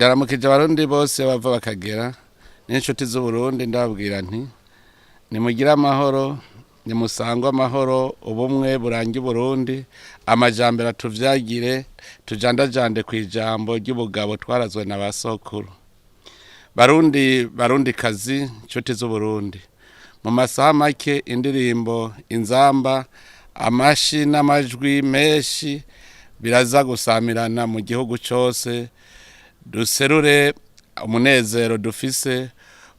Ndaramukije Abarundi bose bava bakagera n'inshuti z'Uburundi, ndababwira nti nimugire amahoro, nimusangwe amahoro, ubumwe burange Uburundi, amajambere atuvyagire, tujandajande kw'ijambo ry'ubugabo twarazwe na ba sokuru. Barundi, Barundi kazi, nshuti z'Uburundi, mu masaha make indirimbo, inzamba, amashi n'amajwi menshi biraza gusamirana mu gihugu cose, duserure umunezero dufise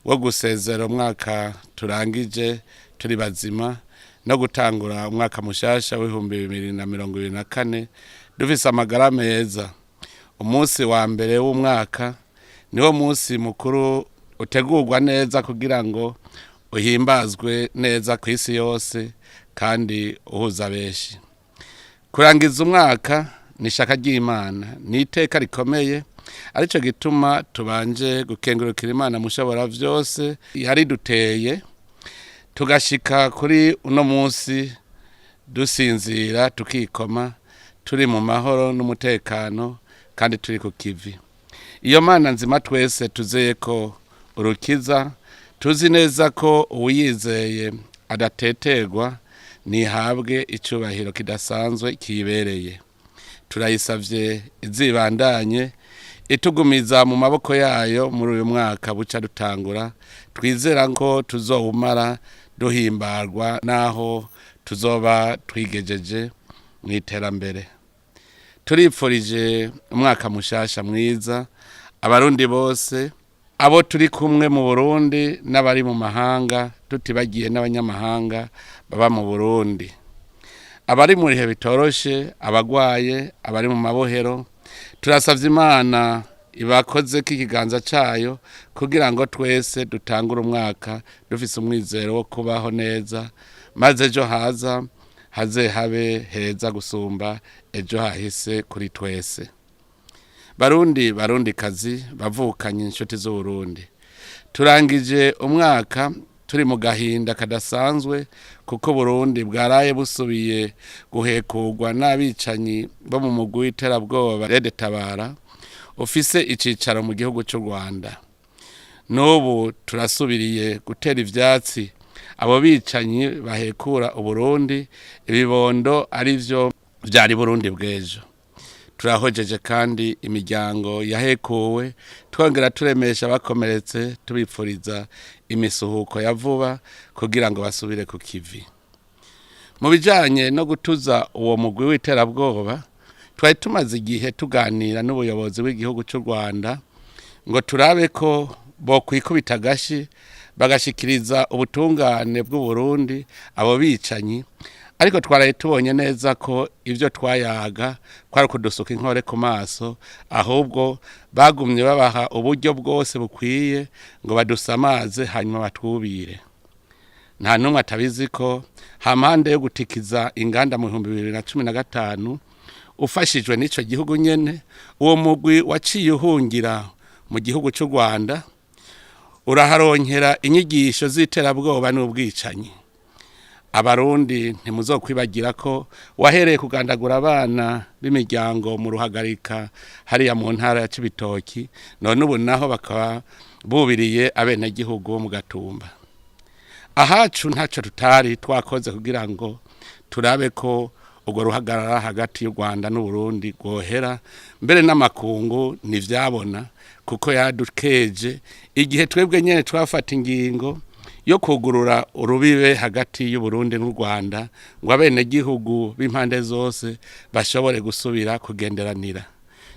wo gusezera umwaka turangije turi bazima no gutangura umwaka mushasha w'2024 dufise amagara meza. Umunsi wa mbere w'umwaka niwo munsi mukuru utegurwa neza kugira ngo uhimbazwe neza ku isi yose kandi uhuza benshi. Kurangiza umwaka ni ishaka ry'Imana, ni iteka rikomeye, arico gituma tubanje gukengurukira Imana mushobora vyose yariduteye tugashika kuri uno munsi dusinzira tukikoma, turi mu mahoro n'umutekano kandi turi ku kivi. Iyo Mana nzima twese tuzeye ko urukiza, tuzi neza ko uwuyizeye adateterwa, ntihabwe icubahiro kidasanzwe kiyibereye. Turayisavye izibandanye itugumiza mu maboko yayo muri uyu mwaka buca dutangura, twizera ko tuzowumara duhimbarwa n'aho tuzoba twigejeje mu iterambere. Turipfurije umwaka mushasha mwiza Abarundi bose, abo turi kumwe mu Burundi n'abari mu mahanga, tutibagiye n'abanyamahanga baba mu Burundi, abari mu bihe bitoroshe, abagwaye, abari mu mabohero. Turasavye Imana ibakozeko ikiganza cayo kugira ngo twese dutangure umwaka dufise umwizero wo kubaho neza, maze ejo haza haze habe heza gusumba ejo hahise kuri twese. Barundi, Barundi kazi, bavukanye, inshuti z'Uburundi, turangije umwaka turi mu gahinda kadasanzwe kuko Burundi bwaraye busubiye guhekurwa n'abicanyi bo mu mugwi w'iterabwoba Red Tabara ufise icicaro mu gihugu c'u Rwanda. N'ubu turasubiriye gutera ivyatsi abo bicanyi bahekura Uburundi, ibibondo arivyo vyari Burundi bw'ejo. Turahojeje kandi imiryango yahekuwe, twongera turemesha abakomeretse, tubipfuriza imisuhuko ya vuba kugira ngo basubire ku kivi. Mu bijanye no gutuza uwo mugwi w'iterabwoba, twari tumaze igihe tuganira n'ubuyobozi bw'igihugu c'u Rwanda ngo turabe ko bokwikubita agashi bagashikiriza ubutungane bw'Uburundi abo bicanyi, ariko twaraye tubonye neza ko ivyo twayaga kwari kudusuka inkore ku maso, ahubwo bagumye babaha uburyo bwose bukwiye ngo badusamaze hanyuma batwubire. Nta n'umwe atabizi ko hampande yo gutikiza inganda mu 2015 ufashijwe n'ico gihugu nyene, uwo mugwi waciye uhungira mu gihugu c'u Rwanda uraharonkera inyigisho z'iterabwoba n'ubwicanyi. Abarundi ntimuzokwibagira ko wahereye kugandagura abana b'imiryango mu Ruhagarika hariya mu ntara ya Cibitoki, none ubu naho bakaba bubiriye abenegihugu bo mu Gatumba. Ahacu ntaco tutari twakoze kugira ngo turabe ko urwo ruhagarara hagati y'u Rwanda n'Uburundi rwohera, mbere n'amakungu ntivyabona kuko yadukeje igihe twebwe nyene twafata ingingo yo kugurura urubibe hagati y'Uburundi n'u Rwanda ngo abenegihugu b'impande zose bashobore gusubira kugenderanira.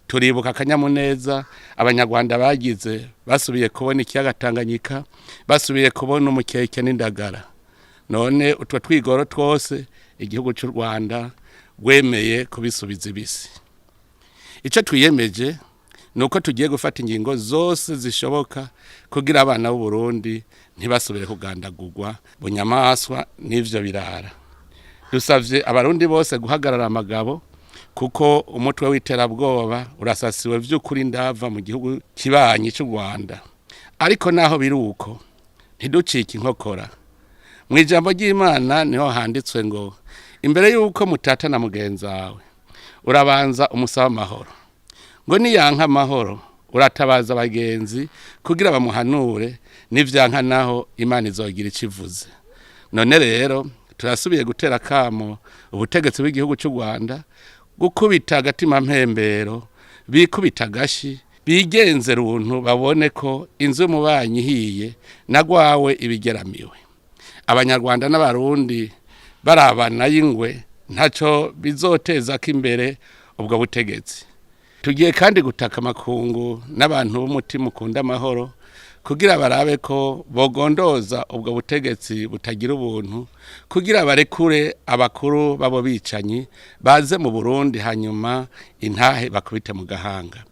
Turibuka akanyamuneza Abanyarwanda bagize basubiye kubona ikiyaga Tanganyika, basubiye kubona umukeke n'indagara. None utwo twigoro twose igihugu c'u Rwanda rwemeye kubisubiza ibisi. Ico twiyemeje nuko tugiye gufata ingingo zose zishoboka kugira abana b'Uburundi ntibasubire kugandagurwa bunyamaswa n'ivyo birara. Dusavye Abarundi bose guhagarara amagabo kuko umutwe w'iterabwoba urasasiwe vy'ukuri ndava mu gihugu kibanyi c'u Rwanda. Ariko naho biri uko, ntiducike inkokora. Mu ijambo ry'Imana niho handitswe ngo imbere y'uko mutatana mugenzi wawe urabanza umusaba amahoro, ngo niyanka amahoro Uratabaza abagenzi kugira bamuhanure, n'ivyanka naho Imana izogira ico ivuze. None rero turasubiye gutera akamo ubutegetsi bw'igihugu cy'u Rwanda gukubita agatima mpembero, bikubita agashi, bigenze runtu, babone ko inzu y'umubanyi ihiye nagwawe ibigeramiwe. Abanyarwanda n'Abarundi barabana y'ingwe, ntaco bizoteza ko imbere ubwo butegetsi. Tugiye kandi gutaka amakungu n'abantu b'umutima ukunda amahoro kugira barabe ko bogondoza ubwo butegetsi butagira ubuntu kugira barekure abakuru babo bicanyi baze mu Burundi, hanyuma intahe bakubite mu gahanga.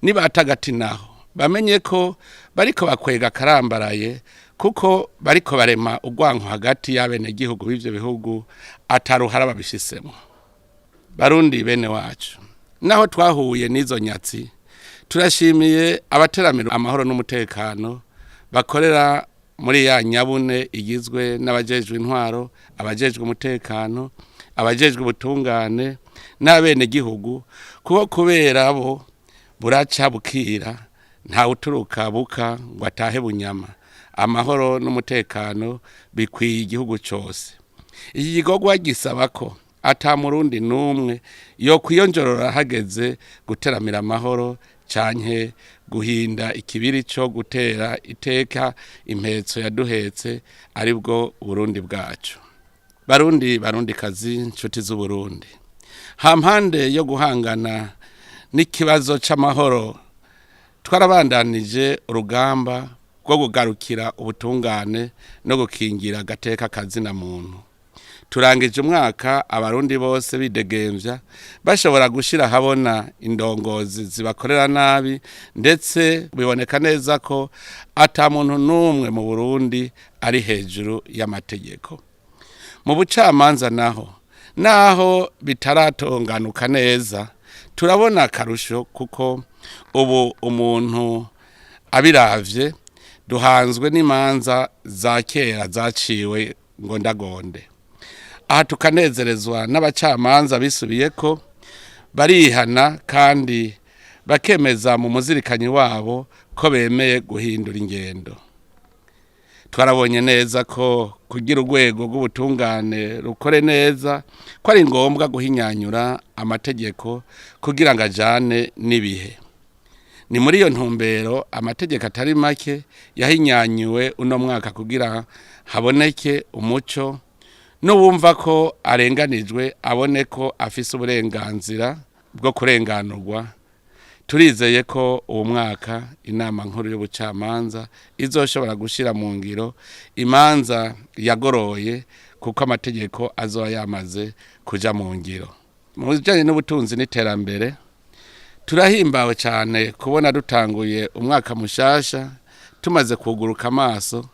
Nibatagati naho bamenye ko bariko bakwega karambaraye, kuko bariko barema urwanko hagati y'abenegihugu b'ivyo bihugu ataruhara babishisemo. Barundi bene wacu, naho twahuye n'izo nyatsi, turashimiye abateramira amahoro n'umutekano bakorera muri ya nyabune igizwe n'abajejwe intwaro, abajejwe umutekano, abajejwe ubutungane n'abenegihugu, kuko kubera bo buraca bukira, ntawe uturuka buka ngo atahe bunyama. Amahoro n'umutekano bikwiye igihugu cyose. Iki gikorwa gisaba ko ata Murundi n'umwe yo kwiyonjorora hageze guteramira amahoro canke guhinda ikibiri cyo gutera iteka impetso yaduhetse, aribwo Burundi bwacu. Barundi, Barundi kazi, nshuti z'Uburundi, hampande yo guhangana n'ikibazo c'amahoro, twarabandanije urugamba rwo kugarukira ubutungane no gukingira agateka kazina muntu. Turangije umwaka Abarundi bose bidegemvya, bashobora gushira habona indongozi zibakorera nabi, ndetse biboneka neza ko ata muntu n'umwe mu Burundi ari hejuru y'amategeko. Mu bucamanza naho, naho bitaratonganuka neza, turabona akarusho, kuko ubu umuntu abiravye duhanzwe n'imanza za kera zaciwe ngo ndagonde. Aha tukanezerezwa n'abacamanza bisubiye ko barihana kandi bakemeza mu muzirikanyi wabo ko bemeye guhindura ingendo. Twarabonye neza ko kugira urwego rw'ubutungane rukore neza ko ari ngombwa guhinyanyura amategeko kugira ngo ajane n'ibihe. Ni muri iyo ntumbero amategeko atari make yahinyanyuwe uno mwaka kugira haboneke umuco, n'uwumva ko arenganijwe abone ko afise uburenganzira bwo kurenganurwa. Turizeye ko uwo mwaka Inama Nkuru y'Ubucamanza izoshobora gushyira mu ngiro imanza yagoroye, kuko amategeko azoba yamaze kuja mu ngiro. Mu bijyanye n'ubutunzi n'iterambere, turahimbawe cyane kubona dutanguye umwaka mushasha tumaze kuguruka amaso,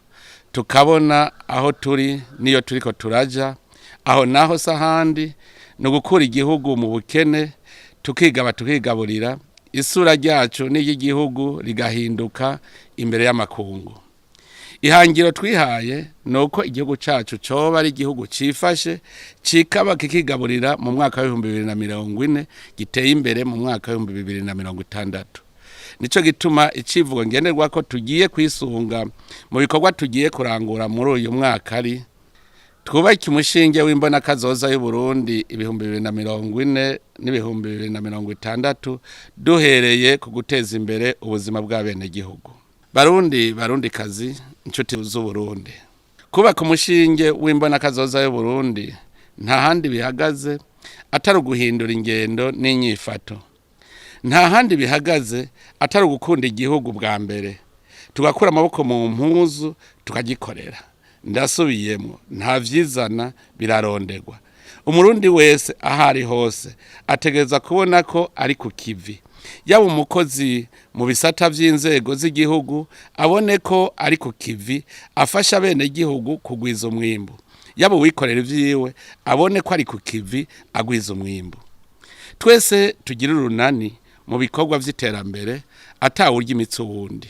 tukabona aho turi n'iyo turiko turaja. Aho naho sahandi ni ugukura igihugu mu bukene, tukigaba, tukigaburira, isura ryacu n'iry'igihugu rigahinduka imbere y'amakungu. Ihangiro twihaye ni uko igihugu cyacu coba ari igihugu cifashe, cikaba kikigaburira mu mwaka wa 2040, giteye imbere mu mwaka wa 2060. Nico gituma icivugo ngenderwa ko tugiye kwisunga mu bikorwa tugiye kurangura muri uyu mwaka ari: "Twubake umushinge w'imbonakazoza y'Uburundi 2040 n'2060, duhereye ku guteza imbere ubuzima bw'abenegihugu." Barundi, Barundi kazi, inshuti z'Uburundi, kubaka umushinge w'imbonakazoza y'Uburundi nta handi bihagaze atari uguhindura ingendo n'inyifato, nta handi bihagaze atari ugukunda igihugu bwa mbere, tugakura amaboko mu mpuzu tukagikorera. Ndasubiyemo, nta vyizana, birarondegwa. Umurundi wese aho ari hose ategereza kubona ko ari ku kivi. Yaba umukozi mu bisata vy'inzego z'igihugu, abone ko ari ku kivi, afasha bene igihugu kugwiza umwimbu. Yaba uwikorera ivyiwe, abone ko ari ku kivi, agwiza umwimbu. Twese tugire urunani mu bikorwa vy'iterambere, atawurya imitsi uwundi.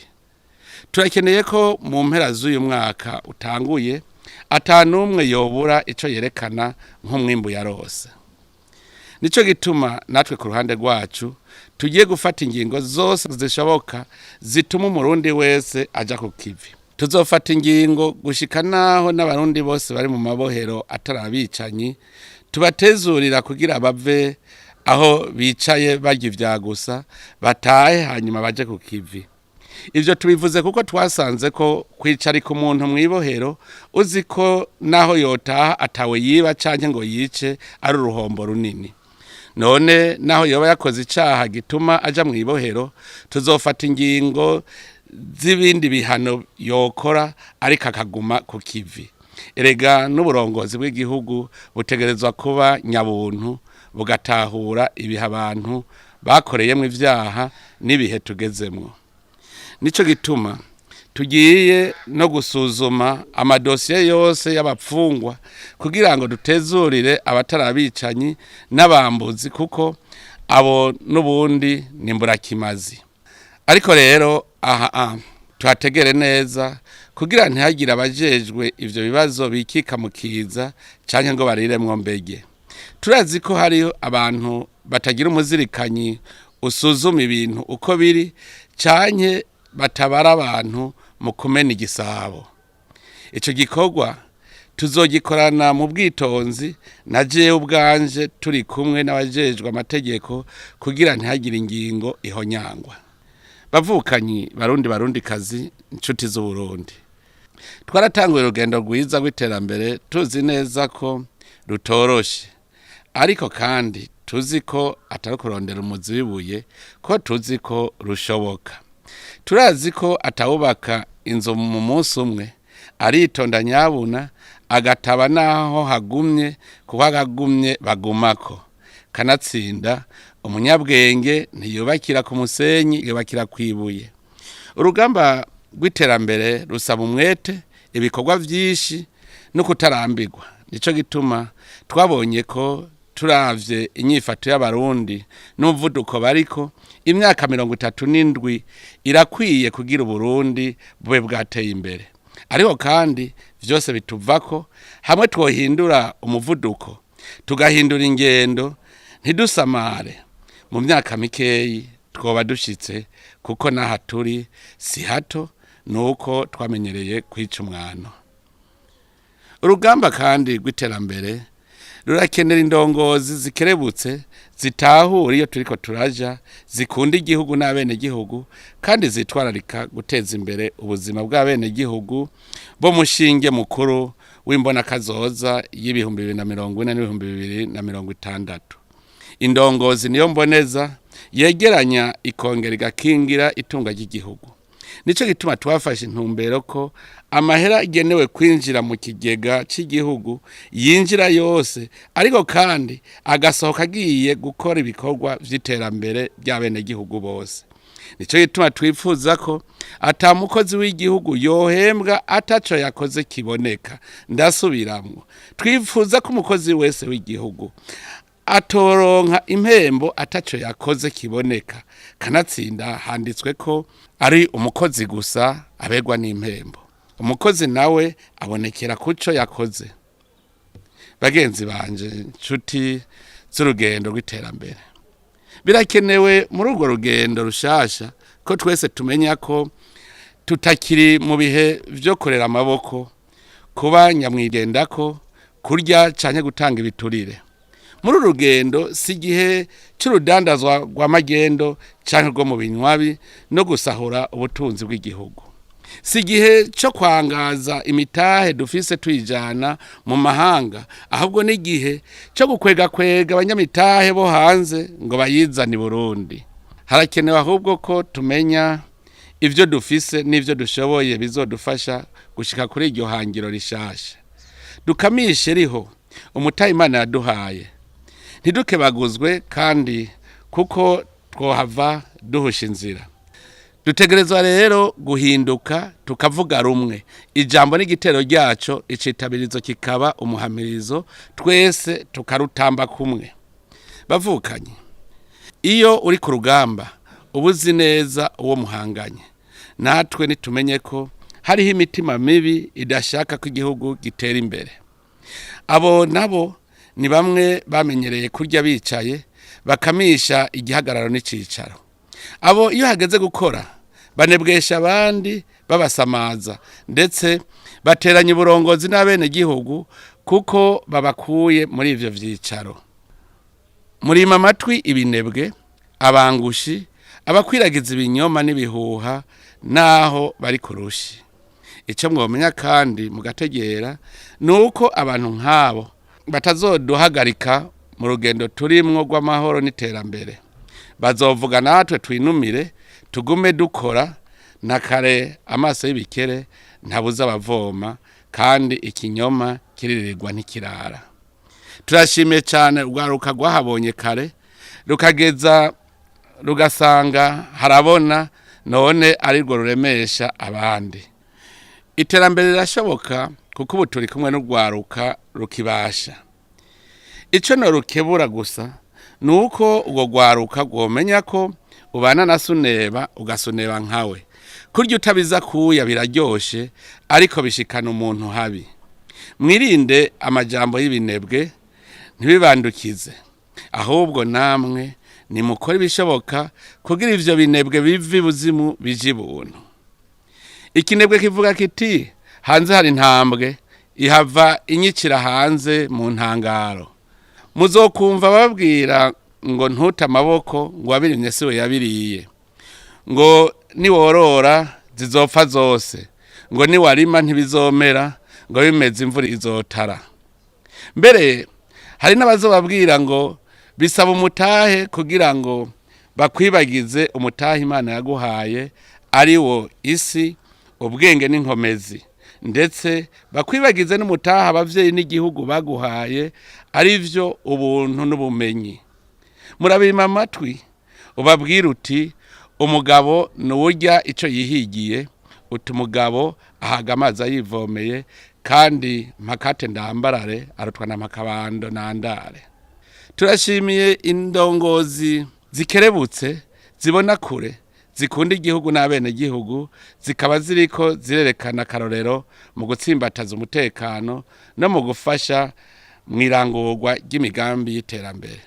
Turakeneye ko mu mpera z'uyu mwaka utanguye atanumwe yobura ico yerekana nk'umwimbu yarose. Nico gituma natwe ku ruhande rwacu Tugiye gufata ingingo zose zishoboka zituma umurundi wese aja ku kivi. Tuzofata ingingo gushika naho n'abarundi bose bari mu mabohero atari abicanyi tubatezurira kugira bave aho bicaye barya ivya gusa, batahe hanyuma baje ku kivi. Ivyo tubivuze kuko twasanze ko kwicarika umuntu mw'ibohero uzi ko naho yotaha atawe yiba canke ngo yice ari uruhombo runini. None naho yoba yakoze icaha gituma aja mw'ibohero, tuzofata ingingo z'ibindi bihano yokora ariko akaguma ku kivi. Erega n'uburongozi bw'igihugu butegerezwa kuba nyabuntu, bugatahura ibihe abantu bakoreyemwo ivyaha n'ibihe tugezemwo. Nico gituma tugiye no gusuzuma amadosiye yose y'abapfungwa kugira ngo dutezurire abatari abicanyi n'abambuzi, kuko abo n'ubundi ni mburakimazi. Ariko rero aha tuhategere neza kugira ntihagire abajejwe ivyo bibazo bikika mu kiza canke ngo bariremwo mbege. Turazi ko hariho abantu batagira umuzirikanyi usuzuma ibintu uko biri canke batabara abantu mu kumena igisabo. Ico gikorwa tuzogikorana mu bwitonzi na jewe ubwanje turi kumwe n'abajejwe amategeko kugira ntihagire ingingo ihonyangwa. Bavukanyi barundi barundikazi, inshuti z'Uburundi, twaratanguye urugendo rwiza rw'iterambere tuzi neza ko rutoroshe, ariko kandi tuzi ko atari kurondera umuzi w'ibuye, ko tuzi ko rushoboka. Turazi ko atawubaka inzu mu munsi umwe, aritonda nyabuna agataba naho hagumye, kuko agagumye bagumako. Kanatsinda umunyabwenge ntiyubakira ku musenyi, yubakira kw'ibuye. Urugamba rw'iterambere rusaba umwete, ibikorwa vyinshi no kutarambirwa. Nico gituma twabonye ko turavye inyifato y'abarundi n'umuvuduko bariko, imyaka 37 irakwiye kugira Uburundi bube bwateye imbere. Ariko kandi vyose bituvako hamwe twohindura umuvuduko, tugahindura ingendo, ntidusamare. Mu myaka mikeyi twoba dushitse, kuko n'aha turi si hato, nuko twamenyereye kwica umwano. Urugamba kandi rw'iterambere rurakenera indongozi zikerebutse, zitahura iyo turiko turaja, zikunda igihugu n'abenegihugu, kandi zitwararika guteza imbere ubuzima bw'abenegihugu bo mushinge mukuru w'imbonakazoza y'2040 n'2060. Indongozi niyo mboneza yegeranya ikongera igakingira itunga ry'igihugu. Nico gituma twafashe intumbero ko amahera agenewe kwinjira mu kigega c'igihugu yinjira yose, ariko kandi agasohoka agiye gukora ibikorwa vy'iterambere ry'abenegihugu bose. Nico gituma twifuza ko ata mukozi w'igihugu yohembwa ataco yakoze kiboneka. Ndasubiramwo, twifuza ko umukozi wese w'igihugu atoronka impembo ataco yakoze kiboneka. Kanatsinda handitswe ko ari umukozi gusa abegwa n'impembo. Umukozi nawe abonekera kuco yakoze. Bagenzi banje, nshuti z'urugendo rw'iterambere, birakenewe muri urwo rugendo rushasha ko twese tumenya ko tutakiri mu bihe vyo kurera amaboko, kuba nyamwigendako, kurya canke gutanga ibiturire. Muri uru rugendo si igihe c'urudandazwa rw'amagendo canke rwo mu binywabi no gusahura ubutunzi bw'igihugu. Si igihe co kwangaza imitahe dufise tuyijana mu mahanga, ahubwo ni igihe co gukwegakwega abanyamitahe bo hanze ngo bayizane i Burundi. Harakenewe ahubwo ko tumenya ivyo dufise n'ivyo dushoboye bizodufasha gushika kuri iryo hangiro rishasha. Dukamishe riho umutahe Imana yaduhaye, ntidukebaguzwe kandi kuko twohava duhusha inzira. Dutegerezwa rero guhinduka tukavuga rumwe, ijambo n'igitero ryaco, icitabirizo kikaba umuhamirizo, twese tukarutamba kumwe. Bavukanye, iyo uri ku rugamba uba uzi neza uwo muhanganye. Natwe nitumenye ko hariho imitima mibi idashaka ko igihugu gitera imbere. Abo nabo ni bamwe bamenyereye kurya bicaye, Bakamisha igihagararo n'icicaro. Abo iyo hageze gukora banebwesha abandi, babasamaza, ndetse bateranya uburongozi n'abenegihugu kuko babakuye muri ivyo vyicaro. Murima amatwi ibinebwe, abangushi, abakwiragiza ibinyoma n'ibihuha naho bari kurushi. Icyo mwomenya kandi mugategera ni uko abantu nk'abo batazoduhagarika mu rugendo turimwo rw'amahoro n'iterambere. Bazovuga natwe twinumire, tugume dukora. Na kare amaso y'ibikere ntabuza abavoma, kandi ikinyoma kiririrwa ntikirara. Turashimiye cyane urwaruka rwahabonye kare, rukageza rugasanga harabona, none arirwo ruremesha abandi. Iterambere rirashoboka kuko ubu turi kumwe n'urwaruka rukibasha. Icyo norukebura gusa ni uko urwo rwaruka rwomenya ko ubana na suneba ugasuneba nkawe. Kurya utabiza kuya biraryoshe, ariko bishikana umuntu habi. Mwirinde amajambo y'ibinebwe, ntibibandukize. Ahubwo namwe nimukore ibishoboka kugira ivyo binebwe bive ibuzimu bije ibuntu. Ikinebwe kivuga kiti: "Hanze hari intambwe ihava inyicira hanze mu ntangaro." Muzokumva babwira ngo ntute amaboko, ngo wabirimye siwe yabiriye, ngo niworora zizopfa zose, ngo niwarima ntibizomera, ngo bimeze imvura izotara. Mbere hari n'abazobabwira ngo bisaba umutahe kugira ngo bakwibagize umutahe Imana yaguhaye, ari wo isi, ubwenge n'inkomezi, ndetse bakwibagize n'umutahe abavyeyi n'igihugu baguhaye, ari vyo ubuntu n'ubumenyi. Murabima amatwi, ubabwira uti: "Umugabo nuwurya ico yihigiye." Uti: "Umugabo ahaga amazi ayivomeye." Kandi mpakate ndambarare arutwa na mpakabando nandare. Turashimiye indongozi zikerebutse, zibona kure, zikunda igihugu n'abenegihugu, zikaba ziriko zirerekana akarorero mu gutsimbataza umutekano no mu gufasha mu irangurwa ry'imigambi y'iterambere.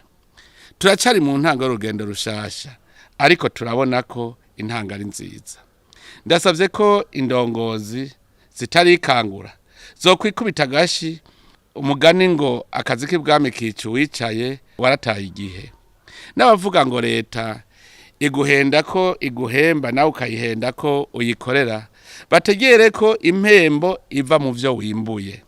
Turacari mu ntango y'urugendo rushasha, ariko turabona ko intango ari nziza. Ndasabye ko indongozi zitarikangura zokwikubita agashi. Umugani ngo akazi k'ibwami kica uwicaye warataye igihe. N'abavuga ngo leta iguhenda ko iguhemba nawe ukayihenda ko uyikorera, bategere ko impembo iva mu byo wimbuye.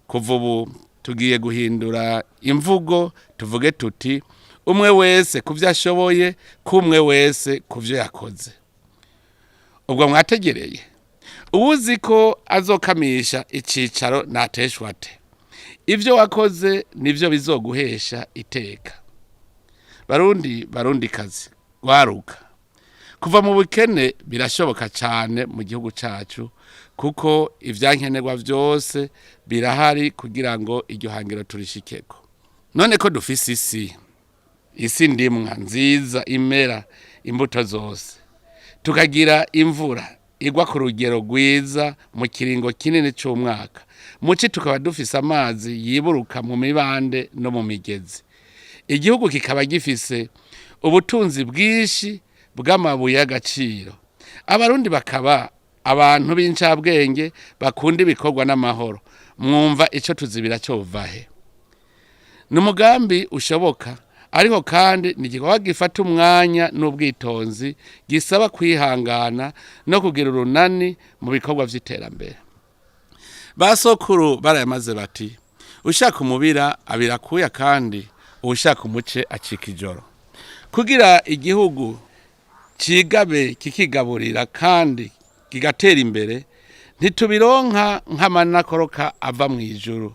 Kuva ubu tugiye guhindura imvugo, tuvuge tuti: "Umwe wese ku byo ashoboye, kumwe wese ku byo yakoze." Ubwo mwategereye, uwuzi ko azokamisha icicaro nateshwa ate? Ibyo wakoze nibyo bizoguhesha iteka. Barundi, barundi kazi, waruka, kuva mu bukene birashoboka cyane mu gihugu cyacu, kuko ibyankenerwa byose birahari kugira ngo iryo hangiro turishikeko. None ko dufise isi ndimwa nziza imera imbuto zose, tukagira imvura igwa ku rugero rwiza mu kiringo kinini cy'umwaka, muci tukaba dufise amazi yiburuka mu mibande no mu migezi, igihugu kikaba gifise ubutunzi bwinshi bw'amabuye y'agaciro, abarundi bakaba abantu b'incabwenge bakunda ibikorwa n'amahoro, mwumva icyo tuzibira cyovahe? Ni umugambi ushoboka, ariko kandi ni igikorwa gifata umwanya n'ubwitonzi, gisaba kwihangana no kugira urunani mu bikorwa by'iterambere. Ba sokuru barayamaze bati: "Ushaka umubira abirakuya, kandi uwushaka umuce acika ijoro." Kugira igihugu cigabe, kikigaburira kandi kigatera imbere, ntitubironka nk'amanakoroka ava mu ijuru.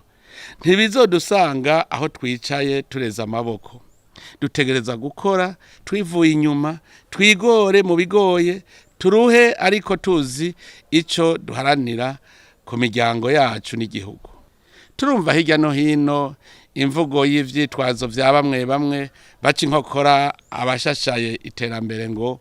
Ntibizodusanga aho twicaye tureze amaboko. Dutegereza gukora twivuye inyuma, twigore mu bigoye, turuhe, ariko tuzi icyo duharanira ku miryango yacu n'igihugu. Turumva hirya no hino imvugo y'ivyitwazo vya bamwe bamwe baca inkokora abashashaye iterambere ngo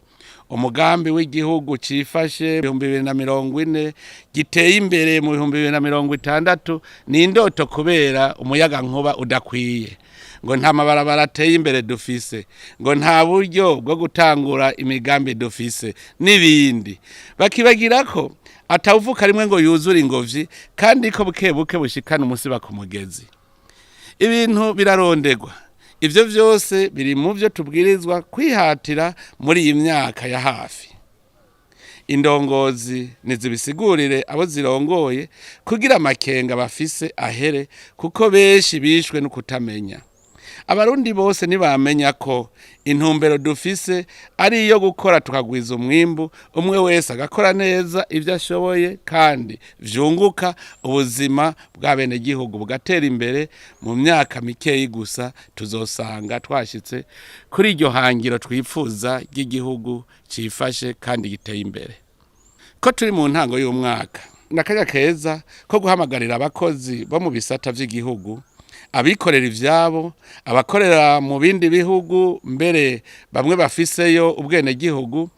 Umugambi w'igihugu cifashe 2040, giteye imbere mu 2060, ni indoto kubera umuyaga nkuba udakwiye, ngo nta mabarabara ateye imbere dufise, ngo nta buryo bwo gutangura imigambi dufise n'ibindi. Bakibagira ko atawuvuka rimwe ngo yuzure ingobyi, kandi ko buke buke bushikana umusiba ku mugezi. Ibintu birarondegwa. Ibyo byose biri mu byo tubwirizwa kwihatira muri iyi myaka ya hafi. Indongozi ntizibisigurire abo zirongoye kugira amakenga bafise ahere, kuko benshi bishwe no kutamenya. Abarundi bose ntibamenya ko intumbero dufise ari iyo gukora tukagwiza umwimbu, umwe wese agakora neza ibyo ashoboye kandi vyunguka, ubuzima bw'abenegihugu bugatera imbere. Mu myaka mikeyi gusa tuzosanga twashitse kuri iryo hangiro twifuza ry'igihugu cifashe kandi giteye imbere. Ko turi mu ntango y'umwaka, n'akanya keza ko guhamagarira abakozi bo mu bisata vy'igihugu, abikorera ivyabo, abakorera mu bindi bihugu, mbere bamwe bafiseyo ubwenegihugu,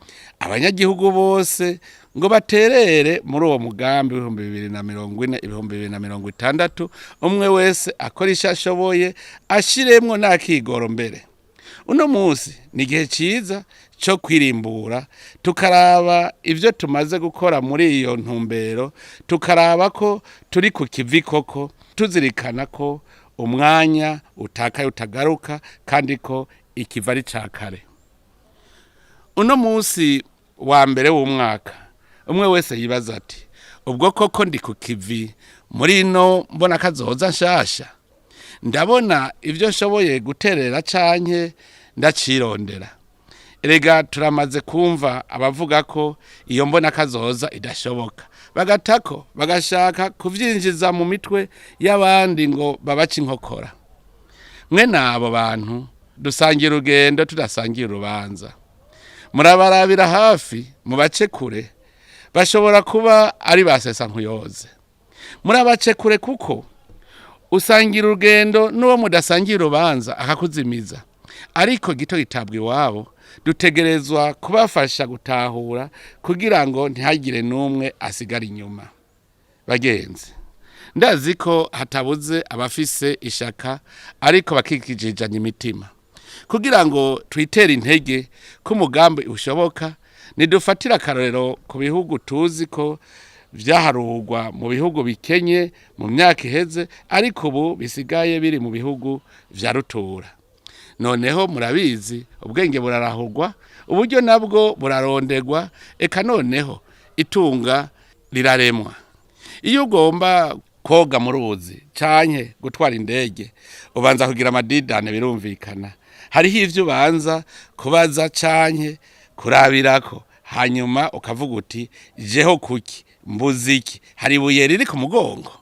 abanyagihugu bose ngo baterere muri uwo mugambi w'2040, 2060. Umwe wese akora ico ashoboye, ashiremwo n'akigoro. Mbere uno munsi ni igihe ciza co kwirimbura, tukaraba ivyo tumaze gukora muri iyo ntumbero, tukaraba ko turi ku kivi koko, tuzirikana ko umwanya utakaye utagaruka, kandi ko ikiva ari ca kare. Uno munsi wa mbere w'umwaka, umwe wese yibaza ati: "Ubwo koko ndi ku kivi muri ino mbona kazoza nshasha? Ndabona ibyo nshoboye guterera canke ndacirondera?" Erega turamaze kumva abavuga ko iyo mbona kazoza idashoboka, bagatako bagashaka kuvyinjiza mu mitwe y'abandi ngo babace inkokora. Mwe n'abo bantu dusangira urugendo tudasangira urubanza. Murabarabira hafi, mubace kure, bashobora kuba ari ba nkuyoze. Murabace kure, kuko usangira urugendo n'uwo mudasangira urubanza akakuzimiza. Ariko gito gitabwa iwabo, dutegerezwa kubafasha gutahura kugira ngo ntihagire n'umwe asigara inyuma. Bagenzi, ndazi ko hatabuze abafise ishaka ariko bakikijijanya imitima. Kugira ngo twitere intege ko umugambi ushoboka, nidufatire akarorero ku bihugu tuzi ko vyaharurwa mu bihugu bikenye mu myaka iheze, ariko ubu bisigaye biri mu bihugu vya rutura. Noneho murabizi, ubwenge burarahurwa, uburyo nabwo burarondegwa, eka noneho itunga riraremwa. Iyo ugomba koga mu ruzi canke gutwara indege, ubanza kugira amadidane. Birumvikana, hariho ivyo ubanza kubaza canke kurabirako, hanyuma ukavuga uti: "Jeho kuki mbuze iki? Hari ibuye riri ku mugongo?"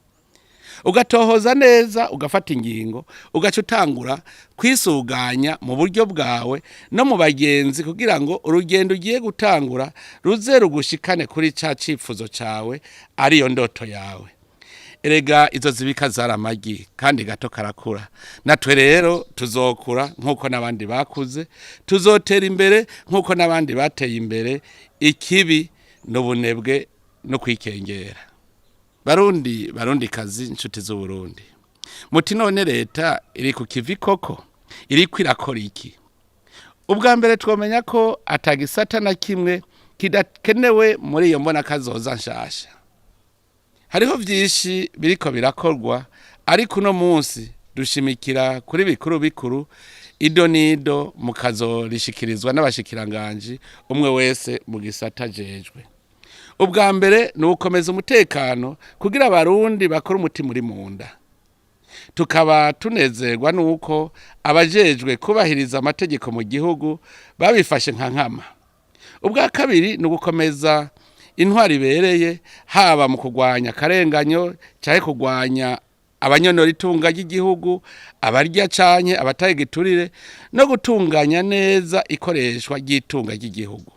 Ugatohoza neza, ugafata ingingo, ugaca utangura kwisuganya mu buryo bwawe no mu bagenzi kugira ngo urugendo ugiye gutangura ruze rugushikane kuri ca cifuzo cawe, ariyo ndoto yawe. Erega izo zibika zari amagi, kandi gato karakura. Natwe rero tuzokura nk'uko n'abandi bakuze, tuzotera imbere nk'uko n'abandi bateye imbere. Ikibi n'ubunebwe no kwikengera. Barundi, barundi kazi, inshuti z'Uburundi, muti: "None leta iri ku kivi koko? Iriko irakora iki?" Ubwa mbere twomenya ko atagisata na kimwe kidakenewe muri iyo mbona kazoza nshasha. Hariho vyinshi biriko birakorwa, ariko uno munsi dushimikira kuri bikuru bikuru. Ido nido mukazorishikirizwa n'abashikiranganji, umwe wese mu gisata ajejwe. Ubwa mbere ni ugukomeza umutekano kugira Abarundi bakore umutima uri mu nda. Tukaba tunezerwa nuko abajejwe kubahiriza amategeko mu gihugu babifashe nka nkama. Ubwa kabiri ni ugukomeza intwari ibereye, haba mu kurwanya akarenganyo cyangwa kurwanya abanyonora itunga ry'igihugu, abarya canke abataye igiturire, no gutunganya neza ikoreshwa ry'itunga ry'igihugu.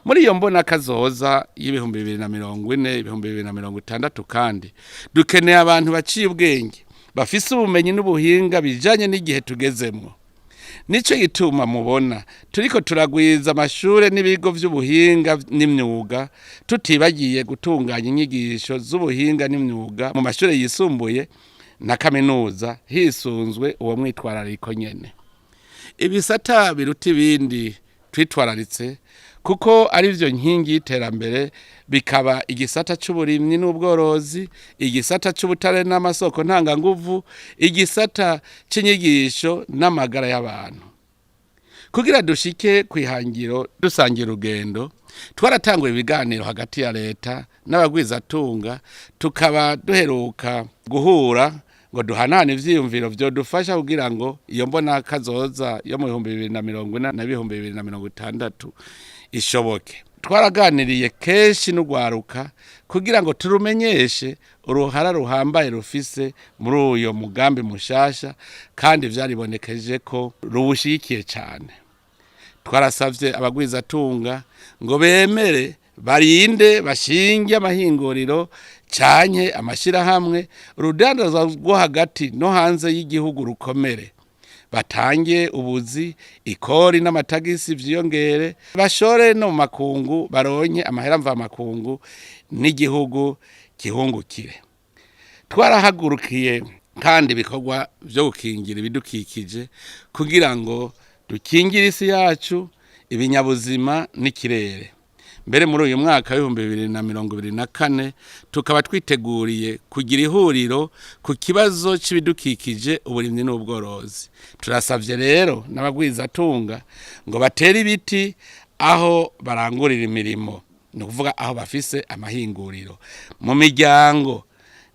Muri iyo mbona kazoza y'2040, 2060 kandi dukeneye abantu baciye ubwenge, bafise ubumenyi n'ubuhinga bijanye n'igihe tugezemwo. Nico gituma mubona turiko turagwiza amashure n'ibigo vy'ubuhinga n'imyuga, tutibagiye gutunganya inyigisho z'ubuhinga n'imyuga mu mashure yisumbuye na kaminuza hisunzwe uwo mwitwarariko nyene. Ibisata biruta ibindi twitwararitse kuko arivyo nkingi y'iterambere bikaba igisata c'uburimyi n'ubworozi, igisata c'ubutare n'amasoko ntanganguvu, igisata c'inyigisho n'amagara y'abantu. Kugira dushike kw'ihangiro dusangira urugendo, twaratanguye ibiganiro hagati ya leta n'abagwizatunga, tukaba duheruka guhura ngo duhanahane ivyiyumviro vyodufasha kugira ngo iyo mbona kazoza yo mu 2040 na 2060 ishoboke. Twaraganiriye kenshi n'urwaruka kugira ngo turumenyeshe uruhara ruhambaye rufise muri uyo mugambi mushasha, kandi vyaribonekeje ko ruwushigikiye cane. Twarasavye abagwizatunga ngo bemere barinde bashinge amahinguriro canke amashirahamwe, urudandazwa rwo hagati no hanze y'igihugu rukomere, batange ubuzi, ikori n'amatagisi vyiyongere, bashore no mu makungu baronke amahera mvamakungu n'igihugu gihungukire. Twarahagurukiye kandi ibikorwa vyo gukingira ibidukikije kugira ngo dukingire isi yacu, ibinyabuzima n'ikirere. Mbere muri uyu mwaka w'2024 tukaba twiteguriye kugira ihuriro ku kibazo c'ibidukikije, uburimyi n'ubworozi. Turasavye rero n'abagwizatunga ngo batere ibiti aho barangurira imirimo, ni ukuvuga aho bafise amahinguriro. Mu miryango,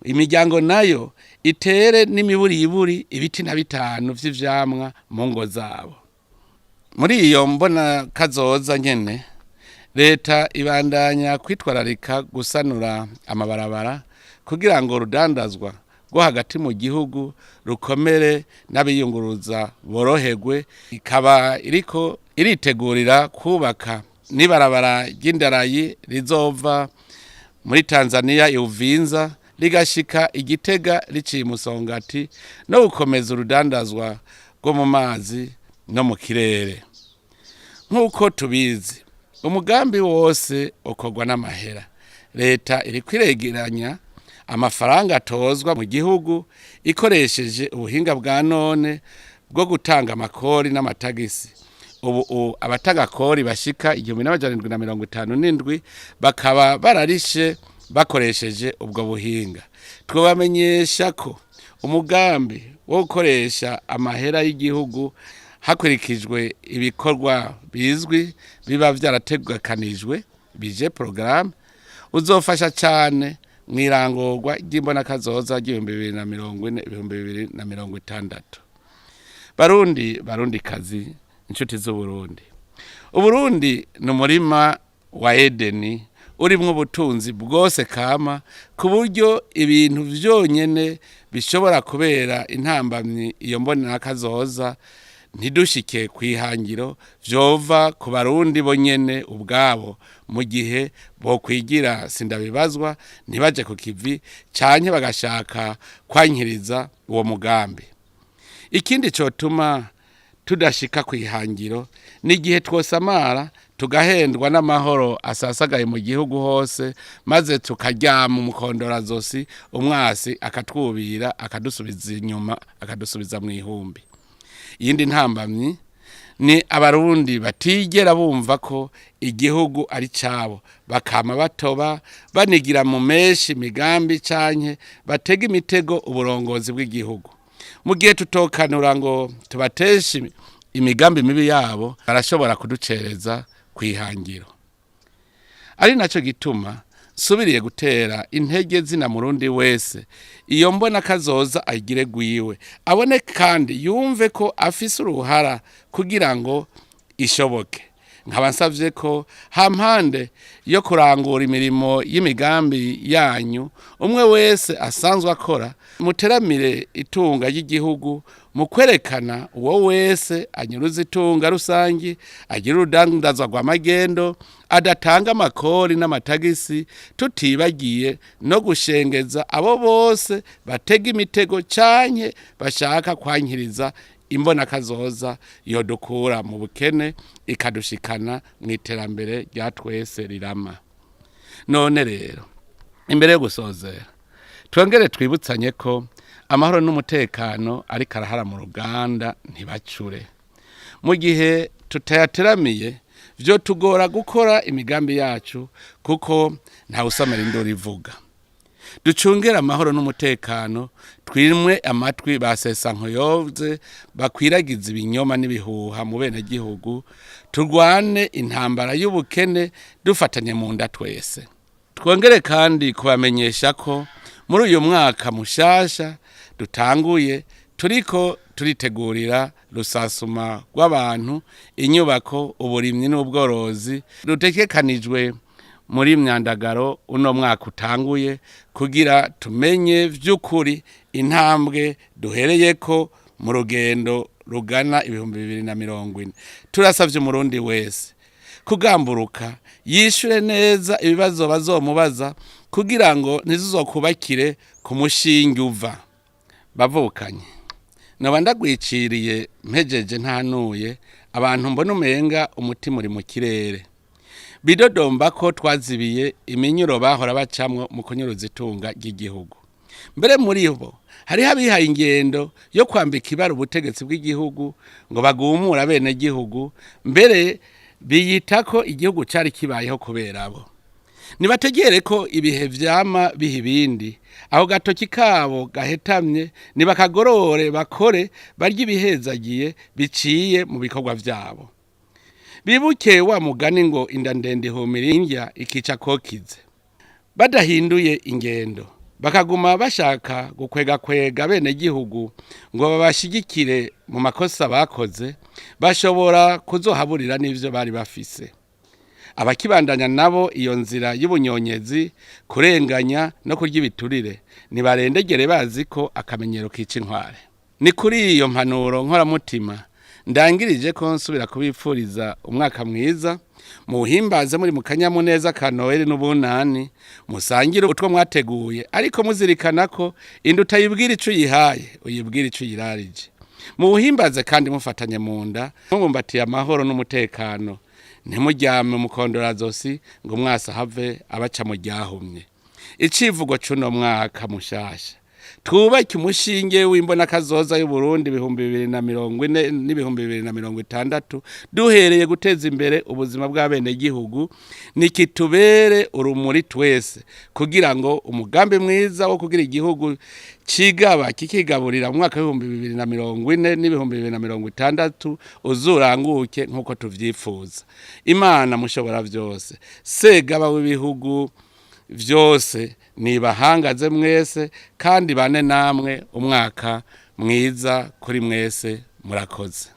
imiryango nayo itere n'imiburiburi ibiti na bitanu vy'ivyamwa mu ngo zabo. Muri iyo mbona kazoza nyene, leta ibandanya kwitwararika gusanura amabarabara kugira ngo urudandazwa rwo hagati mu gihugu rukomere n'abiyunguruza boroherwe, ikaba iriko iritegurira kubaka n'ibarabara ry'indarayi rizova muri Tanzania Uvinza rigashika Igitega riciye Musongati, no gukomeza urudandazwa rwo mu mazi no mu kirere. Nk'uko tubizi, umugambi wose ukorwa n'amahera. Leta iriko iregeranya amafaranga atozwa mu gihugu ikoresheje ubuhinga bwa none bwo gutanga amakori n'amatagisi. Ubu abatanga kori bashika 1757 bakaba bararishe bakoresheje ubwo buhinga. Twobamenyesha ko umugambi wo gukoresha amahera y'igihugu hakurikijwe ibikorwa bizwi biba vyarategekanijwe bije porogaramu uzofasha cane mw'irangurwa ry'imbonakazoza ry'ibihumbi 2040 2060. Barundi, Barundikazi, inshuti z'Uburundi, Uburundi ni umurima wa Edeni urimwo ubutunzi bwose kama, ku buryo ibintu vyonyene bishobora kubera intambamyi iyo mbonakazoza ntidushike kw'ihangiro vyova ku Barundi bonyene ubwabo, mu gihe bokwigira sindabibazwa ntibaje ku kivi canke bagashaka kwankiriza uwo mugambi. Ikindi cotuma tudashika kw'ihangiro ni igihe twosamara tugahendwa n'amahoro asasagaye mu gihugu hose, maze tukaryama umukondorazosi, umwasi akatwubira akadusubiza inyuma, akadusubiza mw'ihumbi. Iyindi ntambamyi ni Abarundi batigera bumva ko igihugu ari cabo, bakama batoba banigira mu menshi migambi canke batega imitego uburongozi bw'igihugu. Mu gihe tutokanura ngo tubateshe imigambi mibi yabo, barashobora kuducereza kw'ihangiro. Ari naco gituma nsubiriye gutera intege zina Murundi wese iyo mbona kazoza ayigire gwiwe, abone kandi yumve ko afise uruhara kugira ngo ishoboke. Nkaba nsavye ko hampande yo kurangura imirimo y'imigambi yanyu umwe wese asanzwe akora, muteramire itunga ry'igihugu mu kwerekana uwo wese anyuruza itunga rusangi, agira urudandazwa rw'amagendo, adatanga amakori n'amatagisi, tutibagiye no gushengeza abo bose batega imitego canke bashaka kwankiriza Imbonakazoza yodukura mu bukene ikadushikana mu iterambere rya twese rirama. None rero, imbere yo gusozera, twongere twibutsanye ko amahoro n'umutekano ariko arahara mu ruganda ntibacure. Mu gihe tutayateramiye, vyo tugora gukora imigambi yacu, kuko ntawusamara induru ivuga. Ducungere amahoro n'umutekano, twimwe amatwi ba sesankoyoze bakwiragiza ibinyoma n'ibihuha mu benegihugu. Turwane intambara y'ubukene dufatanye mu nda twese. Twongere kandi kubamenyesha ko muri uyu mwaka mushasha dutanguye turiko turitegurira rusasuma rw'abantu, inyubako, uburimyi n'ubworozi rutegekanijwe muri myandagaro uno mwaka utanguye, kugira tumenye vy'ukuri intambwe duhereyeko mu rugendo rugana 2040. Turasavye Umurundi wese kugamburuka, yishure neza ibibazo bazomubaza, kugira ngo ntizizokubakire ku mushinge uva. Bavukanye, noba ndagwiciriye mpejeje ntanuye abantu mbona umenga umutima uri mu kirere, bidodomba ko twazibiye iminyuro bahora bacamwo mu kunyuruza itunga ry'igihugu. Mbere muri bo hariho abihaye ingendo yo kwambika ibara ubutegetsi bw'igihugu ngo bagumure abenegihugu, mbere biyita ko igihugu cari kibayeho kubera abo. Nibategere ko ibihe vyama biha ibindi. Aho gatoki kabo gahetamye nibakagorore, bakore barya ibihezagiye biciye mu bikorwa vyabo. Bibuke wa mugani ngo inda ndende ihumira indya ikica kokize. Badahinduye ingendo, bakaguma bashaka gukwegakwega bene gihugu ngo babashigikire mu makosa bakoze, bashobora kuzohaburira n'ivyo bari bafise. Abakibandanya nabo iyo nzira y'ubunyonyezi, kurenganya no kurya ibiturire, nibarendegere bazi ko akamenyero kica intware. Ni kuri iyo mpanuro nkoramutima ndangirije ko nsubira kubipfuriza umwaka mwiza. Muwuhimbaze muri mu kanyamuneza ka Noheli n'ubunani, musangire utwo mwateguye, ariko muzirikana ko inda utayibwira ico uyihaye, uyibwira ico uyirarije. Muwuhimbaze kandi mufatanye mu nda, mubumbatiye amahoro n'umutekano. Ntimuryame umukondorazosi ngo umwasi ahave abaca mu ryahumye. Icivugo c'uno mwaka mushasha: twubake umushinge w'imbonakazoza y'Uburundi 2040 n'2060, duhereye guteza imbere ubuzima bw'abenegihugu. Nikitubere urumuri twese, kugira ngo umugambi mwiza wo kugira igihugu cigaba kikigaburira mu mwaka w'2040 n'2060 uzuranguke nk'uko tuvyifuza. Imana mushobora vyose, Segaba w'ibihugu vyose, nibahangaze mwese kandi bane namwe. Umwaka mwiza kuri mwese, murakoze.